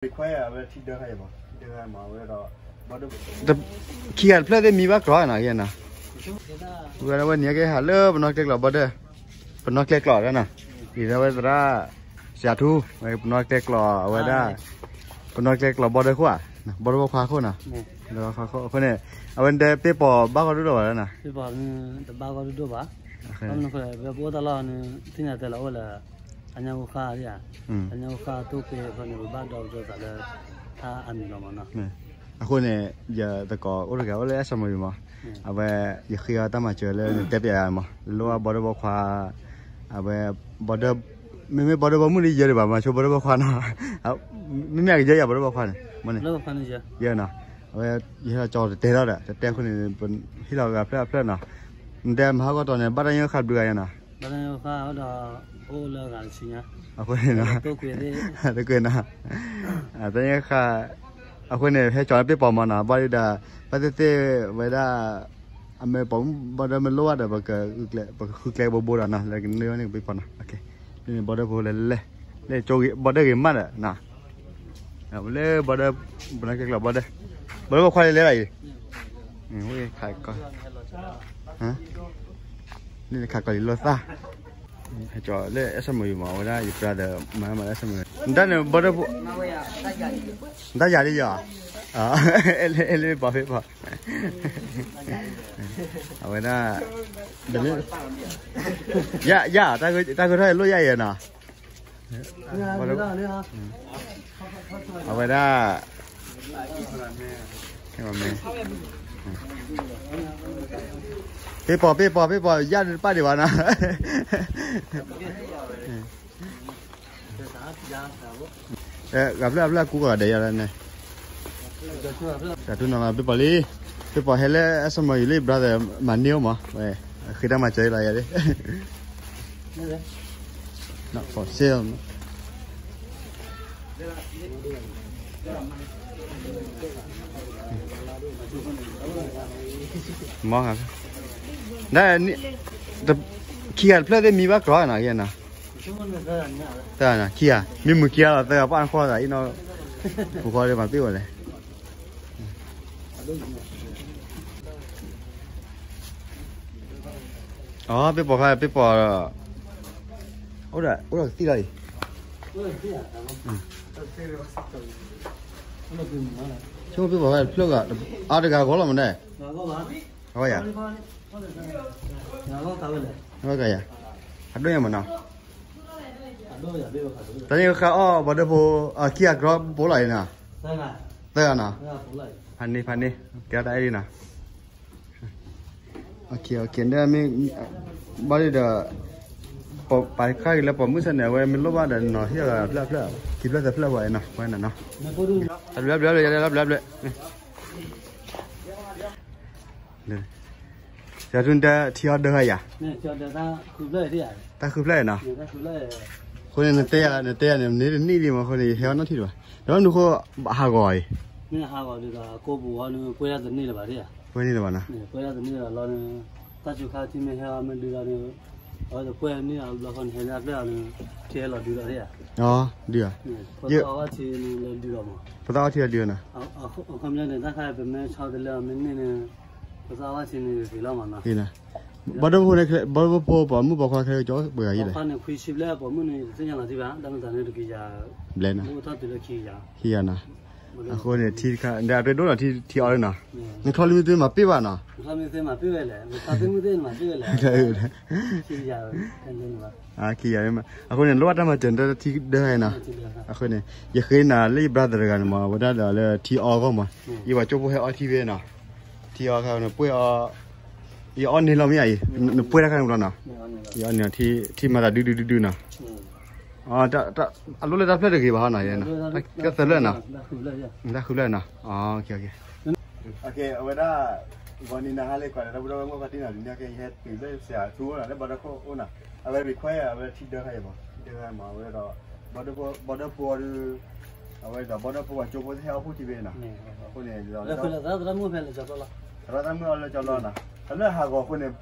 ခွဲးအဝဲထံဒၢခါယဲၢ်ဘၣ်, ထံဒၢခါမး အဝဲဒီး ခံဂၤတဖျၢၣ်သ့ၣ်မံဘၣ်ကြီနီၤ, ကဲနီၤ, ဝဲဒၣ်ဝဲန့ၣ်ကဲဟးလၢပနီၢ်ကျဲကျိး border, ပနီၢ်ကျဲကျိးဒၣ်နီၤ, အံၤဒၣ်ဝဲသရၣ် စှၤထူ, ဝဲပနီၢ်ကျဲကျိး အဝဲဒၣ် ပနီၢ်ကျဲကျိး border ခိၣ်ဧါ, border ဘီခွါခိၣ်နီၤ, အဃိန့ၣ် အဝဲန့ၣ်တဲပ့ၢ်ပီၤဘၣ်ဂီၢ်ဒိၣ်ဒိၣ်ဘၣ်ဒၣ်နီၤ, တဘၣ်ဂီၢ်ဒိၣ်ဒိၣ်ဘၣ်, ပအိၣ်တၢ်လီၢ်န့ၣ် သ့ၣ်ညါတဲလီၤအိၣ်လၢ အညါဝိဃၢ်ဧါ, အညါဝိဃၢ်တိၢ်ကွံာ်အဃိန့ၣ် ပဘၣ်ဒီပဒိသးလၢ ထါအမံၤလီၤမးနီၤ, အဃိန့ၣ် ယသကိးအိၣ်တဂၤအိၣ်လၢ အဲၣ်စီမီၤယံၤမး, အဝဲ ယဃ့အီၤတၢ်မၤစၢၤလၢနတဲပၠးယၤမး လိၣ်ဘၣ် border ဘီခွါ, အဝဲ border, မ့မ့ၢ် border ဘီမုၢ်လံယဲဒံးဘၣ် မၤဆိ border ဘီခွါနီၤ, မ့မ့ၢ်အကယဲၢ်ယၤ border ဘီခွါန့ၣ်, မ့ၢ်န့ၣ်, ယဲနီၤ, အဝဲ ယဟဲလီၤကၠီတတဲထီၣ်ဒီး တတဲအဃိန့ၣ် ဟ့ၣ်လီၤဂၤဖျၢၣ်အဖျၢၣ်နီၤ, နတဲမဟါကီၢ်တီၤန့ၣ် ဘၣ်တၢ်ညါဃာ်ဘျုးဂၤယဲနီၤ ဘၣ်တၢ်ညါဃာ်ဒီး အိၣ်လၢဂၤတဆံညါ, အဃိန့ၣ်နီၤ, တကွ့နီၤ, တၢ်ညါဃာ်, အဃိန့ၣ် ဟဲကၠီၤလၢပ့ၢ်ပီၤမးနီၤ, ဘၣ်ဒီး ဘၣ်သ့ၣ်သ့ၣ်ဝဲဒၣ် အမ့ၢ်ပီၤမုၢ် border မ့ၢ်လိၣ်ဘၣ်ဒီး ပကဃုကျဲဘိဘိဒီးနီၤ လၢကန့ၢ်ဝဲန့ၣ်ကပ့ၢ်ပီၤနီၤ, န့ၣ် border ဖိလဲၤလဲၤ, လဲၤကၠီ border ဂ့ၤမးဒီးနီၤ, လၢ border, ပနီၢ်ကျဲကျိး border, border ဘီခွါလဲၤလဲၤဘၣ်အံၤ, ဝဲခးကီး, န့ၣ်ခးကီးလံလိာ်သၣ်, ဟဲကၠီၤလၢ အဲၣ်စီမီၤယံၤမး အဝဲဒၣ်ယ brother မၤမၤလၢ အဲၣ်စီမီၤယံၤ, နတၢ်န့ၣ် border ဖိ, နတၢ်ယၤလံယၤ, အဲၣ်လၢပှၤဖ့ပှၤ အဝဲဒၣ်, ယၤ, တၢ်ဂ့ၤထီၣ်အလိၣ်ယၤအံၤနီၤ, အဝဲဒၣ်, ပ့ၢ်ပီၤ ပ့ၢ်ပီၤ ပ့ၢ်ပီၤ ယၤတပၣ်ဒံးဘၣ်နီၤ ဂၤဖျၢၣ်အဖျၢၣ်ကူကီးဒဲးယၤလၢန့ၣ်, တၢ်တူၢ်နီၤလီၤ ပ့ၢ်ပီၤလံ, ပ့ၢ်ပီၤဟဲလၢ အဲၣ်စီမီၤယံၤလံ brother မၤန့ၢ်အိၣ်မး, ဝဲ, ဃ့တၢ်မၤစၢၤလီၤယၤလံ, မ့ၢ်, ဒ်, ခံဂၤတဖျၢၣ်သ့ၣ်မံဘၣ်ကြီနီၤ, ခံဂၤ, မ့ၢ်မုာ်ခံဂၤလီၤ သၢဂၤပှၢ်နဃီသးအံၤနီၤ, ပူၤဃီဒီးမၤပ့ၢ်ဝဲလဲၣ် အ ပ့ၢ်ပီၤခါ ပ့ၢ်ပီၤ, အိၣ်ဒီးကသံၣ်လီၤအံၤ, ဆိကမိၣ်ပ့ၢ်ပီၤခါတဖျၢၣ်ဂၤ, အါတဂၤဂီၢ်လီၤမးန့ၣ်, အဂီၢ်ယၤ, အဒိၣ်ညါမးနီၤ, တၢ်န့ၣ်ဃါအီၣ် border ဖိ, ခံဂၤကြီပူၤလီၤအံၤနီၤ, သၢဂၤနီၤ, ဖးန့ၢ် ဖးန့ၢ် ကဲတၢ်အဲၣ်ဒ်နီၤ မ့ၢ်, ဘၣ်ဒီး, ပာ်ခါက့ၤလၢပိာ်မုၣ်ဆၢန့ၣ် အဝဲမ့ၢ်လိၣ်ဘၣ်ဒီးနီၤ ဟ့ၣ်အီၤတဖျၢၣ်ဖျၢၣ်, ခံဖျၢၣ်သၢဖျၢၣ်ဝဲနီၤ, ဝဲန့ၣ်နီၤ, ဘျဲဘျဲဘျဲဘျဲဘျဲဘျဲ ယၤထူၣ်နတဲထံအီဒၢယၤ, တၢ်ဃုဖျၢၣ်နီၤ, အဃိန့ၣ် နတဲယၤ နတဲယၤန့ၣ် နတနံၣ်ဒံးမး အဃိန့ၣ် ယဟဲအီၣ်နီၣ်ထံတဘၣ်, ဒီးနဃိဟးဂီၤအံၤ, ဟးဂီၤဒ်သိးကိးပူၤအီၤန့ၣ် ပှဲၤဒၣ်တန့ၢ်လၢၤဘၣ်ဒၣ်, ပှဲၤန့ၢ်လၢၤဘၣ်နီၤ, ပှဲၤဒၣ်တန့ၢ်လၢၤဘၣ်လီၤန့ၣ်, တၢ်စူၤခါထံမ့ၢ်ဟဲအီၤမ့ၢ်ဒုးလီၤန့ၣ်, အဝဲသ့ၣ်ပှဲၤန့ၢ်အီၤဘျီဃီန့ၣ် ဟဲလၢအဖျၢၣ်အီၤန့ၣ် ထံဟဲလီၤဒုးလီၤဒၣ်, ဒုးဧါ, ဖိသၣ်အီၣ်ဘၣ်ထံန့ၣ်လၢဒုးလီၤမး, ဖိသၣ်အီၣ်ထံလၢဒုးနီၤ, အခီပညီန့ၣ် တၢ်ခါပမ့ၢ်ဆီတလဲအီၤမ့ၢ်န့ၢ်န့ၣ်, ဖိသၣ်အီၣ်ဘၣ်ထံန့ၣ်ဂ့ၤလီၤမးနီၤ, ဘီဒိဖိန့ၣ် ဘီဒိဖိပိာ်မုၣ်ပိာ်ခွါခဲကၠီပှဲၤဂၤယံၤလဲၣ်, ခွါန့ၣ်ခွံဆံဘျဲၣ် ပိာ်မုၣ်န့ၣ် တသ့ၣ်ညါလီၤထံဘၣ် တၢ်မတၤန့ၣ်တကယၤ, ဘျဲၣ်နီၤ, အိၣ်ထီၣ်တုၤလၢခံကယၤ, ခံကယၤနီၤ, အဃိန့ၣ် ထံတခါ ဒီးအပျဲၢ်ဒိၣ်နီၤ ထံအီဒၢနီၤ, နချီလံမ့ၢ်သုမၤပ့ၢ်ဘၣ်နီၤ, ခံကယၤ, အဃိန့ၣ် လိၣ်ဘၣ်တၢ်မၤစၢၤနတၢ်ထံဒၢနီၤ, အဃိန့ၣ် ယဃ့နၤလၢယ brother တဂၤန့ၣ်မး ဝဲဒၣ်ဒီးလၢထံအီဂီၢ်မး, ယပှၤကၠိဖိဟဲအီထံဖဲနီၤ, ထံအီခါန့ၣ်ပှဲၤအီၤ, ယအီန့ၢ်လီၤမ့ၢ်ဧါအံၤ, နပှဲၤတၢ်ခါန့ၣ်ဘျီနီၤ, ယအီန့ၢ်အီထံ ထံမၤသးဒုဒုဒုဒုနီၤ, တၢ်သၢဖျၢၣ်တဂ့ၤဘၣ်ဟီနီၤ, တၢ်ဃုဖျၢၣ်နီၤ, အဝဲဒၣ် ဂီၤနံၤနၤဟါလၢကွၢ်ဒီး တၢ်ဘူၣ်တၢ်ဝဲၢ်မုၣ်ဖါတံၢ်နီၤ ဒ်န့ၣ်က့ ယဟဲတုၤလၢစှၤထူအိၣ်နီၤ လၢဘီဒၢခိၣ်အိၣ်နီၤ, အဝဲ request အဝဲထံဒၢခါအံၤမး ထံဒၢခါမး အဝဲဒီး ဘီဒၢဖိအီၤဒီး အဝဲဒၣ်ဘီဒၢဖိပှၤကၠိဖိသ့ၣ်ဟဲအီၣ်ဖိထံဖဲနီၤ, အဃိန့ၣ် သရၣ်သမုၣ်အီၤလၢကၠီလီၤနီၤ, တၢ်လၢဟးဂီၤအဃိန့ၣ်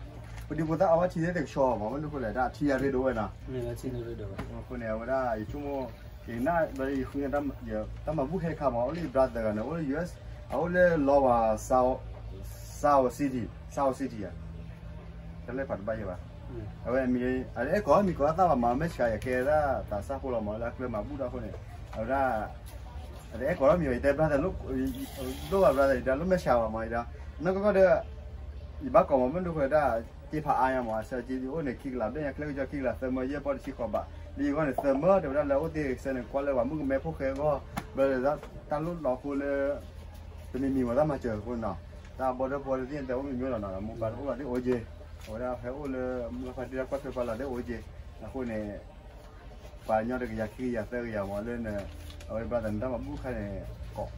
ပဒုဖိသၣ်အီၣ်ဘၣ်ထံသ့ၣ်တကဆှီမး မ့ၢ်ဒ်အဃိလဲၣ် တၢ်ထံအရ့ဒိၣ်ဝဲနီၤ, အဃိန့ၣ် အဝဲဒၣ်ယဆိကမိၣ် ယနၢ်ဘျီယဃုန့ၣ် တၢ်မၤဘူၣ်ခဲတခါမး အိၣ်လၢယ brother ဂၤန့ၣ် အိၣ်လၢ U S အအိၣ်လၢ Iowa City, Iowa City ဧါ, တၢ်လဲၤဖးတဘၣ်ယဲဘၣ်. အဝဲမံၤ အအဲၣ်ကိးမံၤကိးသၣ်ဘၣ်မး မဲာ်ဆှးယၤကဲဒၣ်သးစၢ်ဖိလီၤမး လၢအကျၢၤမၤဘူၣ်တၢ်အဃိန့ၣ် အဝဲဒၣ် အတအဲၣ်ကိးမံၤဘၣ် ယတဲ brother လိၣ်ဘၣ် brother ယတဲလိၣ်မဲာ်ဆှးဘၣ်မး ယဒီး နီၢ်ကီၢ်ကီၢ်ဒီး ယဘၣ်ကိးမး မ့ၢ်ဒိဃဲဒၣ် က့ဖးအါညါမး အဆၢက့အိၣ်န့ၣ် ခံကလးဘျဲၣ်ညါ ချၢကစီခံကလးသၢမၢ ယဲၢ်ပီၢ်တဆံဃိးဘး လၢယဂီၢ်န့ၣ် သၢမၢ တဲဝဲဒၣ်လၢအအိၣ်တ့ၢ်စဲန့ၣ် ကွၢ်လၢပှၤမုၣ်ကမဲဖိဃဲအဂီၢ် ဘျီဒီးတၢ်လိၣ်လီၤအဃိလၢ တမံၤမံၤမး တၢ်မၤစၢၤအဃိန့ၣ်နီၤ တၢ်ဘီဒၢဖိတသ့ၣ်တဲအိၣ်မံၤမံၤလီၤနီၤ မိၢ်ပၢ်တအိၣ်လီၤသ့ၣ်အိၣ်က့ အဝဲဒၣ်ဟဲအိၣ်လၢ မုၢ်ဖါတံၢ်တၢ်ကွၢ်ထွဲပှၤလီၤသ့ၣ်အိၣ်က့ အဃိန့ၣ် ပှၤကညီတကယၤခံကယၤသၢကယၤမးလၢ အဝဲ brother န့ၣ် တၢ်မၤဘူၣ်ခါန့ၣ် ကိး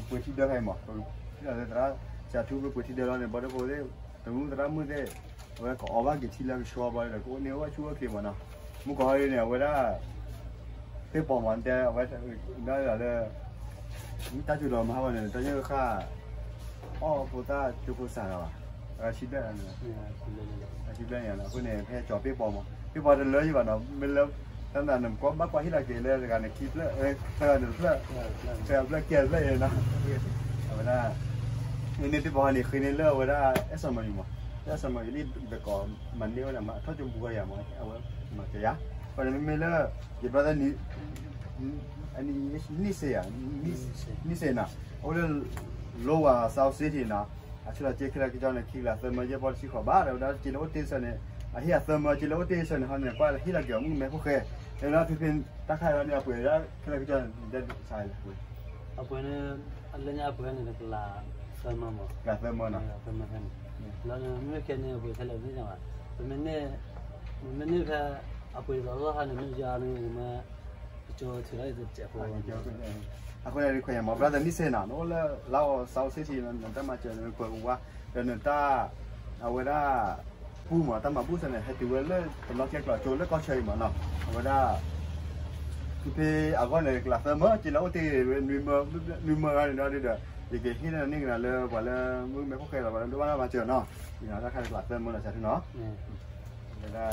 ပှ့ၤထံဒၢခါအံၤမး ထံၣ်လီၤလၢသရၣ်စးထူ ပှ့ၤထံဒၢလီၤန့ၣ် ဘီဒၢဖိသ့ၣ် တမုၣ်သရၣ်မုၣ်သ့ၣ် အဝဲကအီၣ်ဘၣ်က့ၤထံလၢကဆှီဘီဒီး ကအိၣ်န့ၢ်အိၣ်ဆူၣ်အိၣ်ချ့မးနီၤ မုၢ်ကီၢ်ဟီဒ်န့ၣ် အဝဲဒၣ် သ့ၣ်ပီၤမး တဲအဝဲ ဒၣ်လၢ မ့ၢ်တၢ်စူၤလီၤမဟါဘၣ်န့ၣ် တၢ်ညၣ်ဃၣ် အီၣ်ဖိသၣ်ကၠိဖိစၢ်လီၤဘၣ် အဆံဘျဲၣ် အဆံဘျဲၣ်န့ၣ် အဃိန့ၣ် ဖဲကၠီၤပ့ၢ်ပီၤမး ပ့ၢ်ပီၤတလၢယဘၣ်နီၤ မ့ၢ်လၢ တၢ်နးနကီၢ်ဘၣ်ကွၢ်ဟ့ၣ်လီၤက့ၤလၢတဂၤန့ၣ် ခံဖျၢၣ် ဖျၢၣ်န့ၣ်တဖျၢၣ် ဖျၢၣ်ဖျၢၣ်ကဲတဖျၢၣ်အံၤနီၤ အဝဲဒၣ် မ့ၢ်န့ၢ်သ့ၣ်ပီၤဟါန့ၣ် ဃ့န့ၢ်လၢအဝဲဒၣ် အဲၣ်စီမၤယူၤမး အဲၣ်စီမၤယူၤလံ ဒကီးမၤန့ၢ်ဝဲဒၣ်မး အထီၣ်ကၠိဘူးဝဲယၤမး အဝဲ မၤစၢၤယၤ ပှၤန့ၣ်မ့မ့ၢ်လၢ ယ brother န့ၣ်စ့ဧါ န့ၣ်စ့နီၤ အအိၣ်လၢ Iowa City နီၤ အဆၢလီၤက့ခဲလၢာ်ကကၠီန့ၣ် ခံကလးသၢမၢ ယဲၢ်ပီၢ်တဆံဃိးဘး ဒီးဝဲဒၣ်က့လၢအိၣ်တ့ၢ်ဆၢန့ၣ် အဟ့ၣ်အသၢမၢ က့လၢအိၣ်တ့ၢ်ဆၢန့ၣ် ဟီန့ၣ် ကွၢ်လၢဟ့ၣ်လီၤက့ၤအီၤမုၣ်ကမဲဖိဃဲ လၢဖဲဖဲတၢ်ခါအံၤန့ၣ် အပှ့ၤဒၣ်ခဲလၢာ်ကကၠီန့ၣ် ဒ်ဆါလဲၣ် အပှ့ၤန့ၣ် အလၢညါအပှ့ၤန့ၣ် တကလးသၢမၢမး ကလးသၢမၢနီၤ သၢမၢဖဲန့ၣ် လီၤန့ၣ် မ့ၢ်ခဲန့ၣ် အပှ့ၤခဲလၢာ်သ့ၣ်ညါဘၣ် ပမ့ၢ်န့ၢ် ပမ့ၢ်န့ၢ်ဖဲ အပှ့ၤလီၤလီၤဟါန့ၣ် မ့ၢ်ယါန့ၣ် မ့ၢ် ကကၠိထုးလီၤယတစဲးဖိ အဃိန့ၣ် ခွဲးယာ်မး brother န့ၣ်စ့နီၤ နအိၣ်လၢ Iowa City နီၤ နတၢ်မၤစၢၤန့ၣ် ပှဲၤဝါ ဒီးနတၢ် အဝဲဒၣ် ပူမး တၢ်မၤဘူၣ်စ့ၢ်န့ၣ် ဟဲတုၤဝဲလၢတနီၤကျဲကျိးကၠိလၢကီၢ်ဆၢအံၤမးနီၤ အဝဲဒၣ် ဖဲအဂီၢ်န့ၣ် ကလးသၢမၢ က့လၢအိၣ်တ့ၢ်ဝဲ နွံမၢဂၤန့ၣ်ဒီး ယကဟ့ၣ်န့ၢ်ကနၤလၢပှၤလၢမုၣ်ကမဲဖိဃဲလီၤ ပှၤလၢဒိၣ်ဘၣ်တၢ်မၤစၢၤနီၤ ယတၢ်ခါတကလးသၢမၢလီၤ စးထူနီၤ ဝဲဒၣ်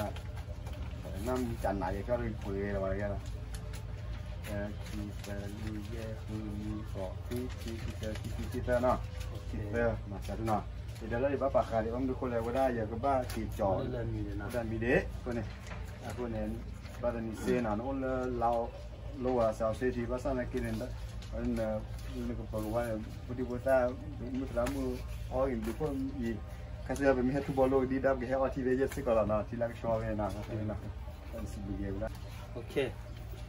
နမ့ၢ်ကနၤယဲၤကီၢ်တကပှ့ၤလီၤ ဝဲဒၣ် ခံ သၢ လွံၢ် ယဲၢ် ဃု နွံ ဃိး ခွံ ခံ ခံ သၢ ခံ သၢ ခံ သၢနီၤ ခံ သၢ မၤစၢၤနီၤ ယတဲလၢယဘၣ်ပာ်ဃာ်ဒံး ဘၣ်မနုၤဃိလဲၣ် ဝဲဒၣ်ယကဘၣ်က့ၤကၠီၤ တၢ်မံၤဒံး အဃိန့ၣ် အဃိန့ၣ် brother န့ၣ်စ့နီၤ နအိၣ်လၢ Iowa City ဘၣ်ဆၣ်သနာ်က့န့ၣ် နကပၤကဝါန့ၣ် ဖိဒံဖိသၣ် မုၢ်သရၣ်မုၣ် အီၣ်ဂ့ၤဒုးခိၣ်အံၤ ခါဆူညါပမ့ၢ်ဟဲထူဘီလိၣ်ဒံးဒၣ် ပကဟဲအီထံဖဲယဲၢ်စ့ၢ်ကီးလီၤနီၤ ထံလၢကဆှီဖဲနီၤ စံးဘျုးက့ၤဝဲဒၣ် OK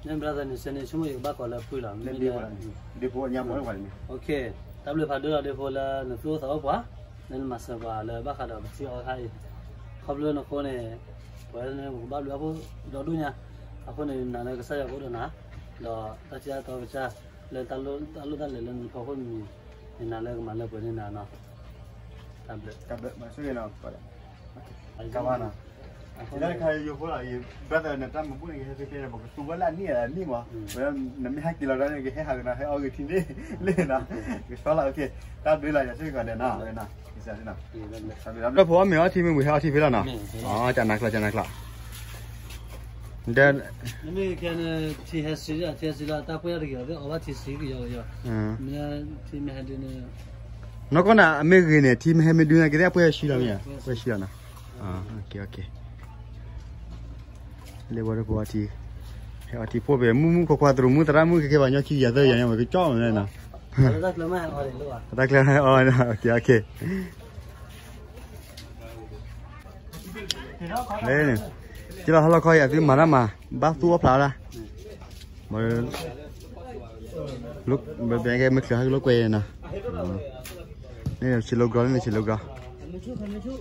န့ၣ် brother န့ၣ်စ့န့ၣ် ဆိကမိၣ်ယကဘၣ်ကိးလၢဖုလီၤ ဒ့ဖိအညါမ့ၢ်ဝဲန့ၣ် OK တၢ်ဘျုးဖးဒိၣ်လီၤဒ့ဖိလၢနသူၣ်အိၣ်သးအိၣ်ပှၤ လၢနမၤစၢၤပှၤလၢဘၣ်ဃးဒီးပထံအီခါအံၤ ခီဖျိနဃိန့ၣ် ပဝဲန့ၣ်ပကဘၣ်ဘျုးအါဖိဒီဒူၣ်ညါ အဃိန့ၣ် ယနာ်လၢကစၢ်ယွၤကအိၣ်ဒီးနၤ ဒီးတၢ်စံးတၢ်ကတိၤကစၢ် လၢတၢ်လိၣ်တၢ်လဲၤလၢနဖီခိၣ်မံၤမံၤ ယနာ်လၢကမၤလၢပှဲၤန့ၢ်နၤနီၤ တၢ်ဘျုး တၢ်ဘျုး မၤဆိၣ်ဂ့ၤနီၤ ကဘၣ်နီၤ လၢတခါယိဖိလီၤ ယ brother န့ၣ် တၢ်မၤဘူၣ်န့ၣ် ကဟဲဖဲဖဲန့ၣ် ပကသူဝဲလၢအနံၣ်အနံၣ်မး နမ့ၢ်ဟဲက့ၤလီၤဒၣ်န့ၣ် ကဟဲဟးကဒီး ဟဲအီၣ်ဂ့ၤထံန့ၣ် လ့ၣ်နီၤ ကဆှီလီၤ OK တၢ်ဘျုးလီၤ ယၤဆိၣ်ဂ့ၤကီးဒဲးနီၤ ဝဲနီၤ ဒီးဖိအီၣ်မ့ၤအီထံမ့ၢ်ဝံၤဟဲအီထံဖဲလီၤနီၤ အကနၣ်ကျီ ကနၣ်ကျီ ဒီး နမ့ၢ်ခဲန့ၣ် ထံဟဲစံး ထံဟဲစံးလီၤ တၢ်ပှဲၤတဂ့ၤ အီၣ်ဘၣ်ထံစံးကယီကယီ မ့ၢ်ထံမ့ၢ်ဟဲဒ်န့ၣ် နီၢ်ကီၢ်နၤ အမ့ၢ်ဂ့ၤန့ၣ် ထံမ့ၢ်ဟဲမ့ၢ်ဒုးန့ၣ် ကသ့ၣ်ပှဲၤဆံလီၤမ့ၢ် ပှဲၤဆံလီၤနီၤ လၢဝဲတပှၤအီထံ ဟဲအီထံဖိဖဲ မုၢ်မုၢ်ခွါခွါ တရူးမုၣ်သရၣ်မုၣ် ကဲကဲပှၤညီခံကယၤသၢကယၤန့ၣ် ပကကၠီၣ်မ့ၢ်နီၤ တၢ်ကျၢၤမ့ၢ်အီၤန့ၣ် တၢ်ကျၢၤအီၤ OK OK လၢန့ၣ် ကလီၤဟီၣ်လီၢ်ခီယၤ သုမၤတၢ်မၤ ဘၣ်သူၣ်အီၣ်ဖျါဒၣ် ဘၣ် ဘၣ်ကဲမ့ၢ်ချၢဟဲကလိာ်ကွဲနီၤ န့ၣ် ဆံးလိာ်ကြီ န့ၣ် ဆံးလိာ်ကြီ